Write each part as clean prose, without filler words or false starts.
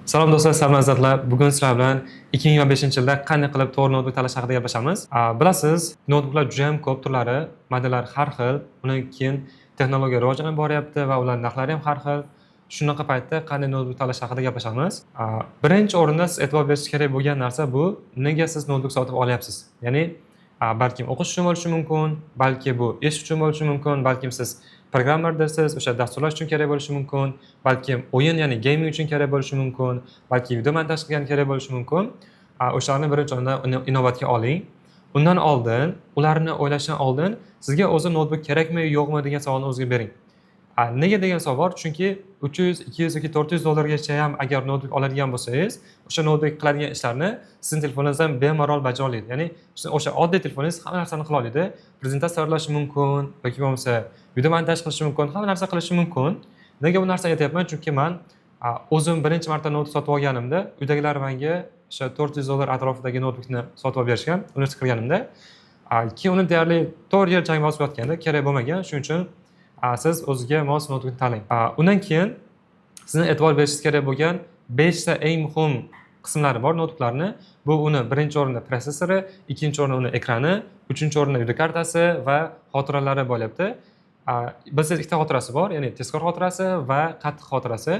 Salom do'stlar, salom azizlar. Bugun sizlar bilan 2025-yilda qanday qilib to'g'ri noutbuk tanlash haqida gaplashamiz. Bilasiz, noutbuklar juda ham ko'p turlari, modellar har xil, undan keyin texnologiya rivojlanib boryapti va ularning narxlari ham har xil. Shunaqa paytda qanday noutbuk tanlash haqida gaplashamiz. Birinchi o'rinda siz e'tibor berishingiz kerak bo'lgan narsa bu nega siz noutbuk sotib olyapsiz? Ya'ni balkim o'qish uchun bo'lishi mumkin, balki bu ish uchun bo'lishi mumkin, balkim siz programmerdirsiz, o'sha dasturlash uchun kerak bo'lishi mumkin, balkim o'yin, ya'ni gaming uchun kerak bo'lishi mumkin, balki video montaj qilgan kerak bo'lishi mumkin. O'shalarni birinchi o'rinda inobatga oling. Undan oldin, ularni o'ylashdan oldin sizga o'zi noutbuk kerakmi, yo'qmi degan savolni o'zingizga bering. Nega degan savol bor? Chunki 300, 200 yoki 400 dollargacha ham agar noutbuk oladigan bo'lsangiz, o'sha noutbuk qiladigan ishlarni sizni telefoningizdan bemalol bajara oladi. Ya'ni o'sha oddiy telefoningiz hamma narsani qila oladi. Prezentatsiya tayyorlashi mumkin yoki bo'lmasa video montaj qilishi mumkin, hamma narsa qilishi mumkin. Nega bu narsani aytyapman? Chunki man o'zim birinchi marta noutbuk sotib olganimda uydagilar menga o'sha 400 dollar atrofidagi noutbukni sotib olib berishgan universitetga kirganimda. Keyin uni deyarli 4 yil chang bosib yotganda kerak bo'lmagan. Shuning uchun siz o'ziga mos noutbukni tanlang. Undan keyin sizni e'tibor berishingiz kerak bo'lgan 5 ta eng muhim qismlari bor noutbuklarni. Bu uni birinchi o'rinda protsessori, ikkinchi o'rinda uni ekrani, uchinchi o'rinda video kartasi va xotiralari bo'lyapti. Bilsangiz, ikkita xotirasi bor, ya'ni tezkor xotirasi va qattiq xotirasi.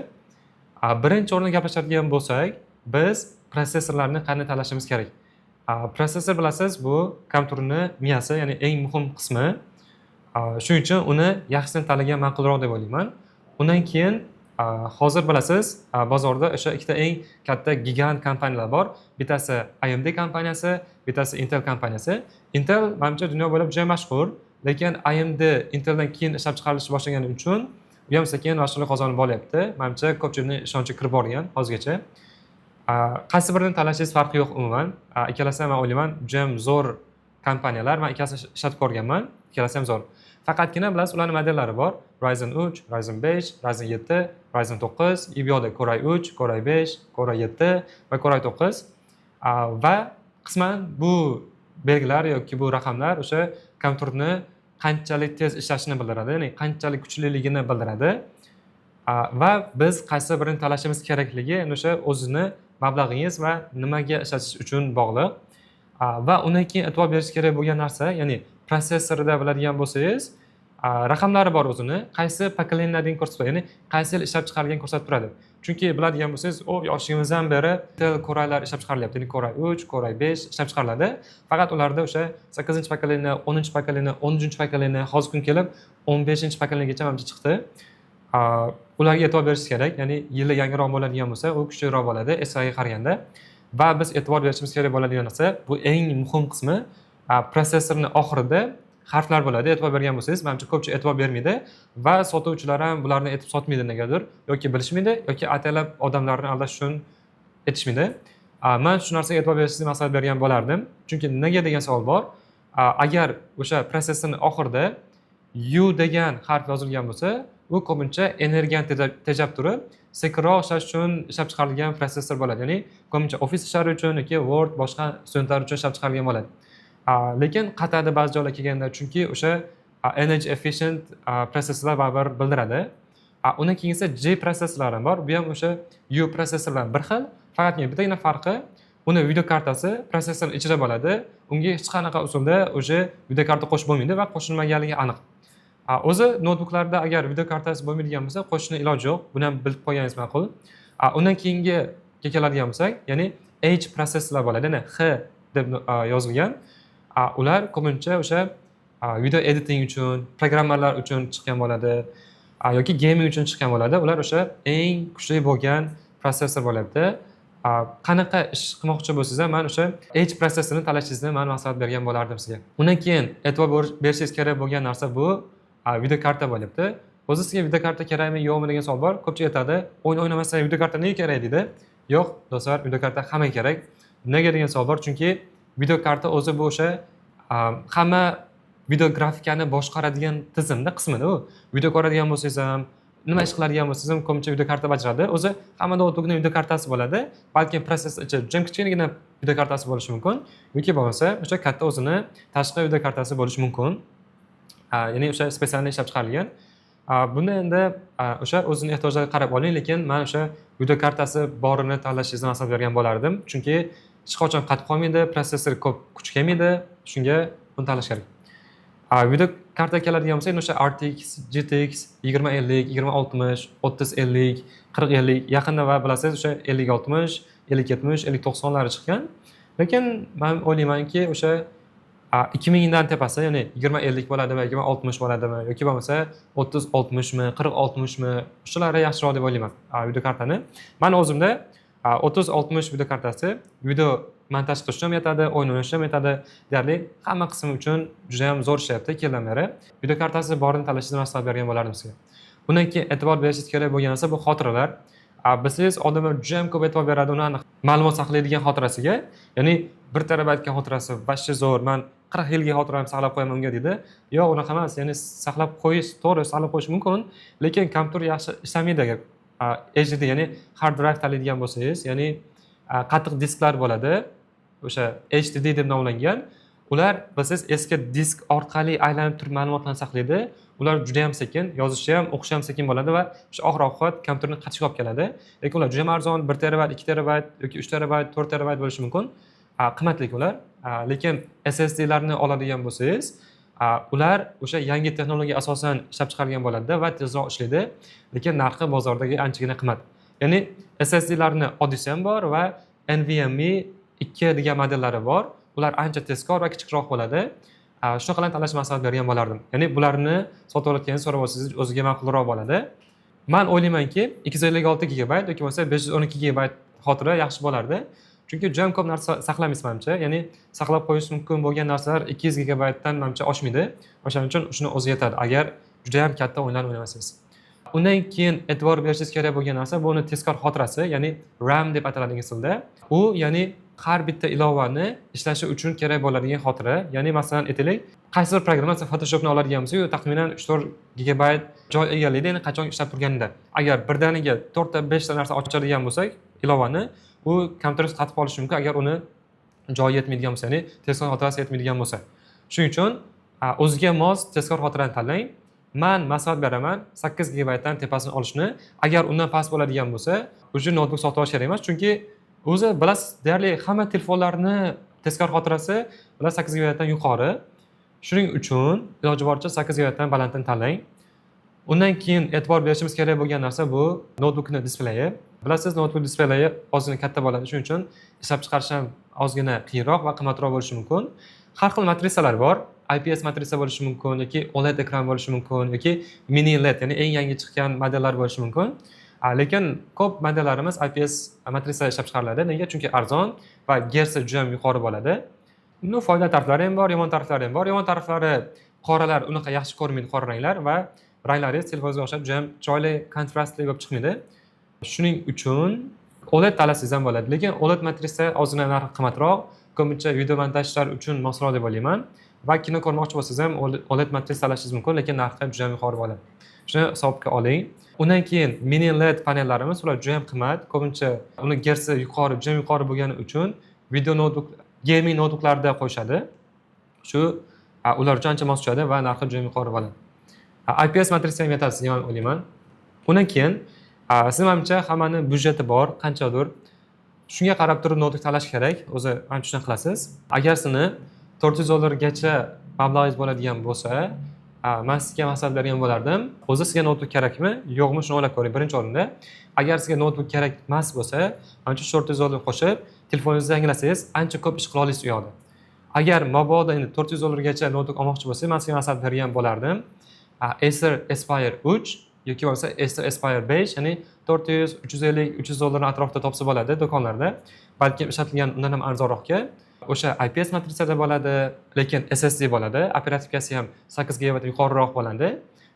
Birinchi o'rinda gaplashadigan bo'lsak, biz protsessorlarni qanday tanlashimiz kerak? Protsessor, bilasiz, bu kompyuterni miyasi, ya'ni eng muhim qismi. Shuning uchun uni yaxshisini tanlagan ma'qulroq deb o'ylayman. Undan keyin hozir bilasiz, bozorda o'sha ikkita eng katta gigant kompaniyalar bor. Bittasi AMD kompaniyasi, bittasi Intel kompaniyasi. Intel manimcha dunyo bo'ylab juda mashhur, lekin AMD Inteldan keyin ishlab chiqarilishi boshlangani uchun u ham sekin mashhurlik qozonib boryapti. Manimcha, ko'pchilikni ishonchi kirib borgan hozirgacha. Qaysi birini tanlashingiz farqi yo'q umuman. Ikkalasi ham, man o'ylayman, juda ham zo'r kompaniyalar. Man ikkalasini ishlatib ko'rganman, ikkalasi ham zo'r. Faqatgina, bilasiz, ularni modellari bor: Ryzen 3, Ryzen 5, Ryzen 7, Ryzen 9 и bu yoqda Core i3, Core i5, Core i7 va Core i9. Va qisman bu belgilar yoki bu raqamlar o'sha kompyuterni qanchalik tez ishlashini bildiradi, ya'ni qanchalik kuchliligini bildiradi. Va biz qaysi birini tanlashimiz kerakligi endi o'sha o'zini mablag'ingiz va nimaga ishlatish uchun bog'liq. Va undan keyin e'tibor berish kerak bo'lgan narsa, ya'ni protsessorda biladigan bo'lsangiz, raqamlari bor, o'zini qaysi поколения dan ko'rsatib turadi, ya'ni qaysi yil ishlab chiqarilgan ko'rsatib turadi. Chunki biladigan bo'lsangiz, u yoshligimizdan beri Intel Core'lar ishlab chiqarilyapti, ya'ni Core i3, Core i5 ishlab chiqariladi. Faqat ularda o'sha sakkizinchi поколение, 10-поколение, 13 поколение, hozirgi kun kelib 15 поколение gacha manimcha chiqdi. Ularga e'tibor berish kerak, ya'ni yili yangiroq bo'ladigan bo'lsa, u kuchliroq bo'ladi eskiga qaraganda. Va biz e'tibor berishimiz kerak bo'ladigan narsa, bu eng muhim qismi, protsessorni oxirida harflar bo'ladi. E'tibor bergan bo'lsangiz, manimcha, ko'pchilik e'tibor bermaydi va sotuvchilar ham bularni aytib sotmaydi negadir, yoki bilishmaydi, yoki ataylab odamlarni aldash uchun aytishmaydi. Man shu narsaga e'tibor berishingizni maslahat bergan bo'lardim. Chunki nega degan savol bor. Agar o'sha protsessorni oxirida U degan harf yozilgan bo'lsa, u ko'pincha energiyani tejab turib, sekinroq ishlash uchun ishlab chiqarilgan protsessor bo'ladi, ya'ni ko'pincha ofis ishlari uchun yoki Word, boshqa studentlar uchun ishlab chiqarilgan bo'ladi. Lekin qatadi ba'zi joylar kelganda, chunki o'sha energy efficient protsessorlar baribir bildiradi. Undan keyingisi G protsessorlari ham bor. Bu ham o'sha U protsessor bilan bir xil, faqatgina bittagina farqi, uni video kartasi protsessorni ichida bo'ladi. Unga hech qanaqa usulda уже video karta qo'shib bo'lmaydi va qo'shilmaganligi aniq. O'zi noutbuklarda agar video kartasi bo'lmaydigan bo'lsa, qo'shishni iloji yo'q, buni ham bilib qo'yganingiz ma'qul. Undan keyingiga keladigan bo'lsak, ya'ni H protsessorlar bo'ladi, ya'ni H deb yozilgan. Ular ko'pincha o'sha video editing uchun, programmalar uchun chiqqan bo'ladi yoki gaming uchun chiqqan bo'ladi. Ular o'sha eng kuchli bo'lgan protsessor bo'lyapti. Qanaqa ish qilmoqchi bo'lsangiz ham, man o'sha H protsessorini tanlashingizni man maslahat bergan bo'lardim sizga. Undan keyin e'tibor berishingiz kerak bo'lgan narsa bu video karta bo'lyapti. O'zi sizga video karta kerakmi, yo'qmi degan savol bor. Ko'pchilik aytadi, o'yin o'ynamasa video karta nega kerak deydi. Yo'q do'stlar, video karta hammaga kerak. Nega degan savol bor? Chunki video karta o'zi bu o'sha hamma video grafikani boshqaradigan tizimda qismida. U video ko'radigan bo'lsangiz ham, nima ish qiladigan bo'lsangiz ham, ko'pincha video karta bajaradi. O'zi hamma noutbukni video kartasi bo'ladi, balkim protsessor ichida juda kichkinagina video kartasi bo'lishi mumkin yoki bo'lmasa o'sha katta o'zini tashqi video kartasi bo'lishi mumkin, ya'ni o'sha специально ishlab chiqarilgan. Buni endi o'sha o'zini ehtiyojlariga qarab oling, lekin man o'sha Video kartasi borini tanlashingizni maslahat bergan bo'lardim, chunki hech qachon qatib qolmaydi, protsessor ko'p kuch kelmaydi, shunga uni tanlash kerak. Video karta keladigan bo'lsak, endi o'sha RTX, GTX 2050, 2060, 3050, 4050 yaqinda va bilasiz, o'sha 5060, 5070, 5090lari chiqqan. Lekin man o'ylaymanki, o'sha 2000dan tepasi, ya'ni 2050 bo'ladimi, 2060 bo'ladimi yoki bo'lmasa 3060mi, 4060mi, shularri yaxshiroq deb o'ylayman video kartani. Mani o'zimda 3060 video kartasi video montaj qilish uchun ham yetadi, o'yin o'ynashga ham yetadi. Deyarli hamma qismi uchun juda ham zo'r ishlayapti 2 yildan beri. Video kartasi borini tanlashingizni maslahat bergan bo'lardim sizga. Undan keyin e'tibor berishingiz kerak bo'lgan narsa bu xotiralar. Bilsangiz, odamlar juda ham ko'p e'tibor beradi uni ma'lumot saqlaydigan xotirasiga. Ya'ni 1 terabaytga xotirasi вообще zo'r, man 40 yilga xotiramni saqlab qo'yaman unga, deydi. Yo'q, unaqa emas. Ya'ni saqlab qo'yish to'g'ri, saqlab qo'yish mumkin, lekin kompyuter yaxshi ishlamaydi agar HDD, ya'ni hard drive tanlaydigan bo'lsangiz, ya'ni qattiq disklar bo'ladi, o'sha HDD deb nomlangan. Ular, bilsangiz, eski disk orqali aylanib turib ma'lumotlarni saqlaydi. Ular juda yam sekin, yozishi ham, o'qishi ham sekin bo'ladi va o'sha oxir oqibat kompyuterni qatishiga olib keladi. Lekin ular juda ham arzon, 1 terabayt, 2 terabayt yoki 3 terabayt, 4 terabayt bo'lishi mumkin. Qimmatlik ular. Lekin SSDlarni oladigan bo'lsangiz, ular o'sha yangi texnologiya asosan ishlab chiqarilgan bo'ladida va tezroq ishlaydi, lekin narxi bozordagi anchagina qimmat. Ya'ni SSDlarni oddiysi ham bor va NVMe 2 degan modellari bor. Ular ancha tezkor va kichikroq bo'ladi. Shunaqalarni tanlash maslahat bergan bo'lardim. Ya'ni bularni sotib olayotganingiz so'rab olsangiz, o'ziga ma'qulroq bo'ladi. Man o'ylaymanki, 256 gigabayt yoki bo'lmasa 512 gigabayt xotira yaxshi bo'lardi, chunki juda ham ko'p narsa saqlamaysiz, manimcha. Ya'ni saqlab qo'yish mumkin bo'lgan narsalar 200 gigabaytdan, manimcha, oshmaydi. O'shaning uchun shuni o'zi yetadi, agar juda ham katta o'yinlarni o'ynamasangiz. Undan keyin e'tibor berishingiz kerak bo'lgan narsa bu uni tezkor xotirasi, ya'ni RAM deb ataladi ingliz tilida u. Ya'ni har bitta ilovani ishlashi uchun kerak bo'ladigan xotira. Ya'ni masalan, aytaylik, qaysidir programma, masalan, Photoshopni oladigan bo'lsak, u taxminan 3-4 gigabayt joy egallaydi, ya'ni qachon ishlab turganida. Agar birdaniga to'rtta, beshta narsa ochadigan bo'lsak ilovani, u kompyuteringiz qatib qolishi mumkin, agar uni joyi yetmaydigan bo'lsa, ya'ni tezkor xotirasi yetmaydigan bo'lsa. Shuning uchun o'ziga mos tezkor xotirani tanlang. Man maslahat beraman 8 gigabaytdan tepasini olishni. Agar undan past bo'ladigan bo'lsa, уже noutbuk sotib olish kerak emas, chunki o'zi bilasiz, deyarli hamma telefonlarni tezkor xotirasi bular 8 gigabaytdan yuqori. Shuning uchun iloji boricha 8 gigabaytdan balandini tanlang. Undan keyin e'tibor berishimiz kerak bo'lgan narsa bu noutbukni displeyi. Bilasiz, noutbuk displeyi ozgina katta bo'ladi, shuning uchun ishlab chiqarish ham ozgina qiyinroq va qimmatroq bo'lishi mumkin. Har xil matrisalar bor: IPS matrisa bo'lishi mumkin yoki OLED ekran bo'lishi mumkin yoki mini LED, ya'ni eng yangi chiqqan modellar bo'lishi mumkin. Lekin ko'p modellarimiz IPS matrisa ishlab chiqariladi. Nega? Chunki arzon va gersi juda ham yuqori bo'ladi. Ну, foyda taraflari ham bor, yomon taraflari ham bor. Yomon taraflari: qoralar unaqa yaxshi ko'rinmaydi, qora ranglar, va ranglaringiz telefoningizga o'xshab juda ham chiroyli, kontrastli bo'lib chiqmaydi. Shuning uchun OLED tanlasangiz ham bo'ladi, lekin OLED matrisa ozgina narxi qimmatroq, ko'pincha video montajlar uchun mosroq deb o'ylayman. Va kino ko'rmoqchi bo'lsangiz ham OLED matrisa tanlashingiz mumkin, lekin narxi juda ham yuqori bo'ladi, shuni hisobga oling. Undan keyin mini LED panellarimiz, ular juda ham qimmat. Ko'pincha uni gersi yuqori, juda ham yuqori bo'lgani uchun video noutbuk, gaming noutbuklarda qo'yishadi. Shu ular uchun ancha mos tushadi va narxi juda ham yuqori bo'ladi. IPS matrisa ham yetadi sizga, man o'ylayman. Undan keyin siz, manimcha, hammani byudjeti bor qanchadir, shunga qarab turib noutbuk tanlash kerak o'zi, ancha shunaqa qilasiz. Agar sizni 400 dollargacha mablag'ingiz bo'ladigan bo'lsa, man sizga maslahat bergan bo'lardim: o'zi sizga noutbuk kerakmi, yo'qmi, shuni o'ylab ko'ring birinchi o'rinda. Agar sizga noutbuk kerak emas bo'lsa, manimcha, 400 dollar qo'shib telefoningizni yangilasangiz, ancha ko'p ish qila olasiz u yoqda. Agar mabodo endi 400 dollargacha noutbuk olmoqchi bo'lsangiz, man sizga maslahat bergan bo'lardim Acer Aspire 3 yoki bo'lmasa Acer Aspire 5, ya'ni 400, 350, 300 dollarni atrofida topsa bo'ladi do'konlarda, balkim ishlatilgan undan ham arzonroqga. O'sha IPS matrisada bo'ladi, lekin SSD bo'ladi, оперативка si ham 8 gigabayt yuqoriroq bo'ladi,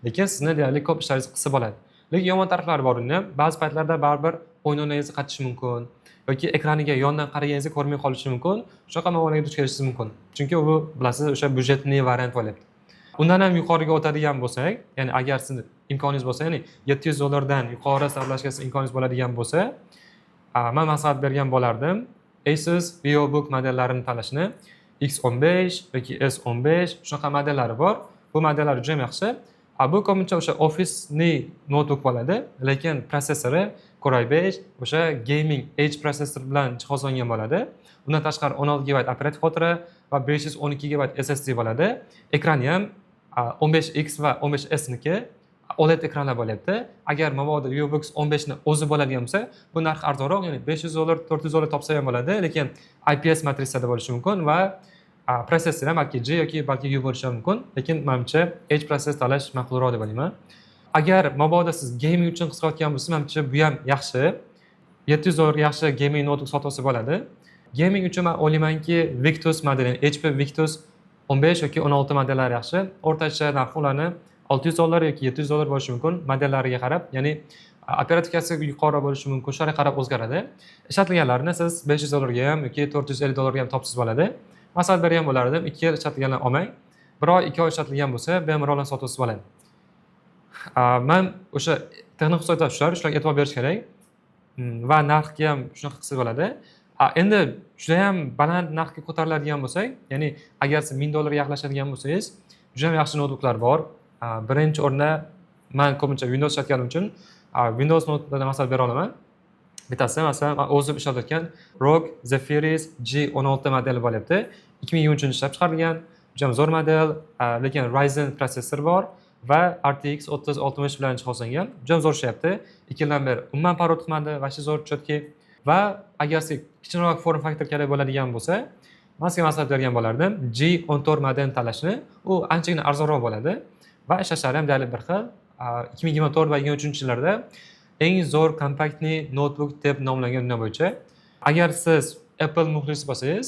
lekin sizni deyarli ko'p ishlaringizni qilsa bo'ladi. Lekin yomon taraflari bor uni ham: ba'zi paytlarda baribir o'yin o'ynangizni qatishi mumkin yoki ekraniga yondan qaraganingizda ko'rmay qolishi mumkin. Shunaqa muammolarga duch kelishingiz mumkin, chunki u, bilasiz, o'sha бюджетный variant bo'lyapti. Undan ham yuqoriga o'tadigan bo'lsak, ya'ni agar sizni imkoningiz bo'lsa, ya'ni 700 dollardan yuqori sarflashga siz imkoningiz bo'ladigan bo'lsa, man maslahat bergan bo'lardim Asus VivoBook modellarini tanlashni. X15 yoki S15, shunaqa modellari bor. Bu modellar juda ham yaxshi. Bu ko'pincha o'sha офисный noutbuk bo'ladi, lekin protsessori Core i5, o'sha gaming Edge protsessor bilan jihozlangan bo'ladi. Undan tashqari 16 GB operativ xotira va 512 GB SSD bo'ladi. Ekrani ham 15X va 15S niki OLED ekranlar bo'lyapti. Agar mabodo VivoBook 15 ni o'zi bo'ladigan bo'lsa, bu narx arzonroq, ya'ni 500 dollar, 400 dollar topsa ham bo'ladi, lekin IPS matrisada bo'lishi mumkin va protsessor ham balki G yoki balki U bo'lishi ham mumkin, lekin manimcha Edge protsessor tanlash ma'qulroq deb o'ylayman. Agar mabodo siz gaming uchun qiziqayotgan bo'lsangiz, manimcha bu ham yaxshi. 700 dollarga yaxshi gaming noutbuk sotib olsa bo'ladi. Gaming uchun man o'ylaymanki, Victus modeli, HP Victus 15 yoki 16 modellari yaxshi. O'rtacha narxi ularni 600 dollar yoki 700 dollar bo'lishi mumkin modellariga qarab, ya'ni оперативка si yuqori bo'lishi mumkin, shularga qarab o'zgaradi. Ishlatilganlarini siz 500 dollarga ham yoki 450 dollarga ham topsangiz bo'ladi. Maslahat bergan bo'lardim, 2 yil ishlatilganlar olmang. Bir oy, 2 oy ishlatilgan bo'lsa, bemalol sotib olsangiz bo'ladi. Man o'sha texnik xususiyatlar shular, shularga e'tibor berish kerak. Va narxga ham shunaqa qilsa bo'ladi. Endi judayam baland narxga ko'tariladigan bo'lsak, ya'ni agar siz 1000 dollarga yaqinlashadigan bo'lsangiz, judayam yaxshi noutbuklar bor. Birinchi o'rinda man ko'pincha Windows ishlatganim uchun Windows noutbuklardan maslahat bera olaman. Bittasi, masalan, man o'zim ishlatayotgan ROG Zephyrus G16 modeli bo'lyapti. 2023 ishlab chiqarilgan, juda zo'r model, lekin Ryzen protsessor bor va RTX 3060 bilan jihozlangan. Juda zo'r ishlayapti. 2 yildan beri umuman parod qilmadi, вообще zo'r, четкий. Va agar sizga kichikroq form faktor kerak bo'ladigan bo'lsa, man sizga maslahat bergan bo'lardim G14 modelini tanlashni. U anchagina arzonroq bo'ladi va ishlashlari ham deyarli bir xil. 2024 va 2023 yillarda eng zo'r компактный noutbuk deb nomlangan dunyo bo'yicha. Agar siz Apple muxlisi bo'lsangiz,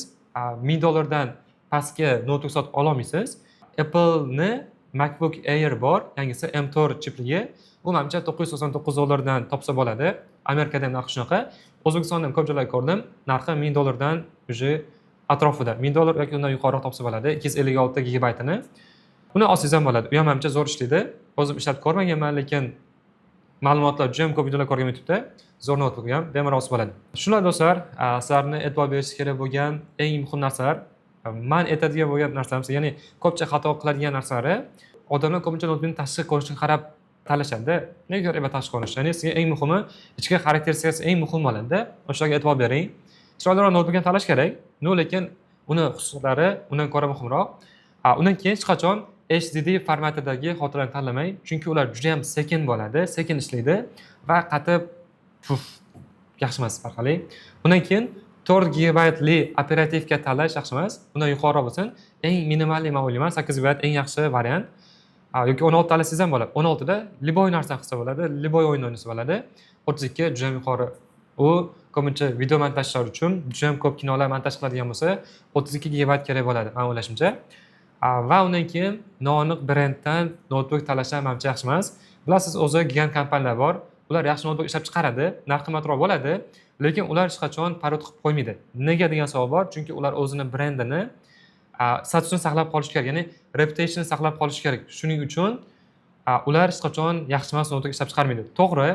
1000 dollardan pastga noutbuk sotib ololmaysiz. Appleni MacBook Air bor, yangisi M4 chipligi. U manimcha 999 dollardan topsa bo'ladi. Amerikada ham narxi shunaqa. O'zbekistonda ham ko'p joylarda ko'rdim, narxi 1000 dollardan уже atrofida, 1000 dollar yoki undan yuqoriroq topsa bo'ladi 256 gigabaytini. Uni olsangiz ham bo'ladi. U ham manimcha zo'r ishlaydi. O'zim ishlatib ko'rmaganman, lekin ma'lumotlar juda ham ko'p, videolar ko'rgan YouTube'da. Zo'r noutbuk ham bemalol olsa bo'ladi. Shular, do'stlar, sizlarni e'tibor berish kerak bo'lgan eng muhim narsalar. Man aytadigan bo'lgan narsamiz, ya'ni ko'pchilik xato qiladigan narsalari, odamlar ko'pincha noutbukni tashqi ko'rinishiga qarab tanlashadida. Nega kerak tashqi ko'rinish? Ya'ni sizga eng muhimi ichki xarakteristikasi eng muhim bo'ladida. O'shalarga e'tibor bering. Chiroyliroq noutbuk ham tanlash kerak, но lekin uni xususiyatlari undan ko'ra muhimroq. Undan keyin hech qachon HDD formatidagi xotiralarni tanlamang, chunki ular juda ham sekin bo'ladi, sekin ishlaydi va qatib, puf, yaxshi emas orqali. Undan keyin 4 gigabaytli оперативка tanlash yaxshi emas, undan yuqoriroq bo'lsin. Eng минимальный, man o'ylayman, 8 gigabayt eng yaxshi variant. Yoki 16 tanlasangiz ham bo'ladi. 16 da любой narsa qilsa bo'ladi, любой o'yin o'ynasa bo'ladi. 32 juda ham yuqori. U ko'pincha video montajlar uchun, juda ham ko'p kinolar montaj qiladigan bo'lsa, 32 gigabayt kerak bo'ladi, man o'ylashimcha. Va undan keyin noaniq brenddan noutbuk tanlash ham manimcha yaxshi emas. Bilasiz, o'zi gigant kompaniyalar bor. Ular yaxshi noutbuk ishlab chiqaradi, narxi qimmatroq bo'ladi, lekin ular hech qachon parod qilib qo'ymaydi. Nega degan savol bor, chunki ular o'zini brendini, statusini saqlab qolish kerak, ya'ni reputationni saqlab qolish kerak. Shuning uchun ular hech qachon yaxshi emas noutbuk ishlab chiqarmaydi. To'g'ri,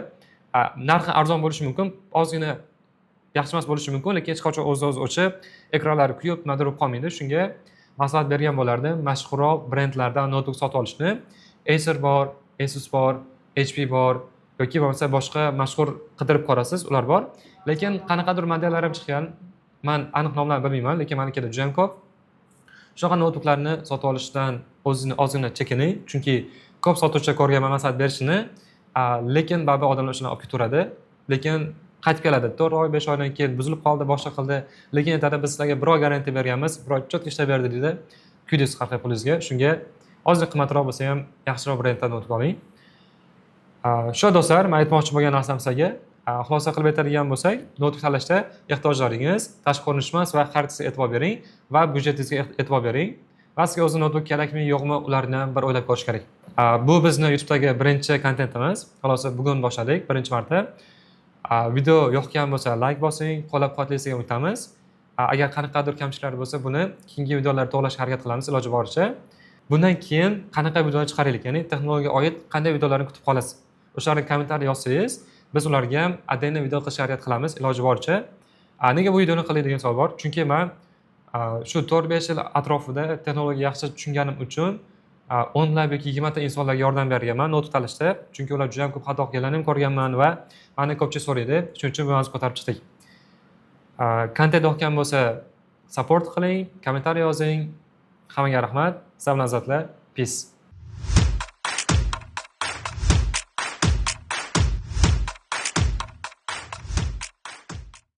narxi arzon bo'lishi mumkin, ozgina yaxshi emas bo'lishi mumkin, lekin hech qachon o'zi o'zi o'chib, ekranlari kuyib, nimadir bo'lib qolmaydi. Shunga maslahat bergan bo'lardim mashhurroq brendlardan noutbuk sotib olishni. Acer bor, Asus bor, HP bor yoki bo'lmasa boshqa mashhur qidirib ko'rasiz, ular bor. Lekin qanaqadir modellar ham chiqqan. Man aniq nomlarini bilmayman, lekin manikida juda ham ko'p. Shunaqa noutbuklarni sotib olishdan o'zini ozgina chekining, chunki ko'p sotuvchi ko'rganman maslahat berishini, lekin baribir odamlar o'shani olib ketaveradi. Lekin qaytib keladi 4 oy, 5 oydan keyin, buzilib qoldi, boshqa qildi, lekin aytadi, biz sizlarga bir oy garantiya berganmiz, bir oy четко ishlab berdi deydi. Kuydingiz har xil pulingizga. Shunga ozgina qimmatroq bo'lsa ham yaxshiroq brenddan noutbuk oling. Shu, do'stlar, man aytmoqchi bo'lgan narsam sizlarga. Xulosa qilib aytadigan bo'lsak, noutbuk tanlashda ehtiyojlaringiz, tashqi ko'rinish emas va xarajatga e'tibor bering va byudjetingizga e'tibor bering va sizga o'zi noutbuk kerakmi, yo'qmi, ularni ham bir o'ylab ko'rish kerak. Bu bizni YouTubedagi birinchi kontentimiz. Xulosa, bugun boshladik birinchi marta. Video yoqgan bo'lsa, layk bosing, qo'llab quvvatlaysiz degan umiddamiz. Agar qanaqadir kamchiliklar bo'lsa, buni keyingi videolarda to'g'irlashga harakat qilamiz iloji boricha. Bundan keyin qanaqa videolar chiqaraylik, ya'ni texnologiyaga oid qanday videolarni kutib qolasiz, o'shalarni kommentariy yozsangiz, biz ularga ham отдельно video qilishga harakat qilamiz iloji boricha. Nega bu videoni qilay degan savol bor, chunki man shu 4-5 yil atrofida texnologiya yaxshi tushunganim uchun. O'nlab yoki 20 ta insonlarga yordam berganman noutbuk tanlashda, chunki ular juda ham ko'p xato qilganlarni ham ko'rganman va mani ko'pchilik so'raydi. Shuning uchun bu mavzuni ko'tarib chiqdik. Kontent yoqgan bo'lsa, support qiling, kommentariy yozing. Hammaga rahmat. Sizlar bilan Azatlar. Peace.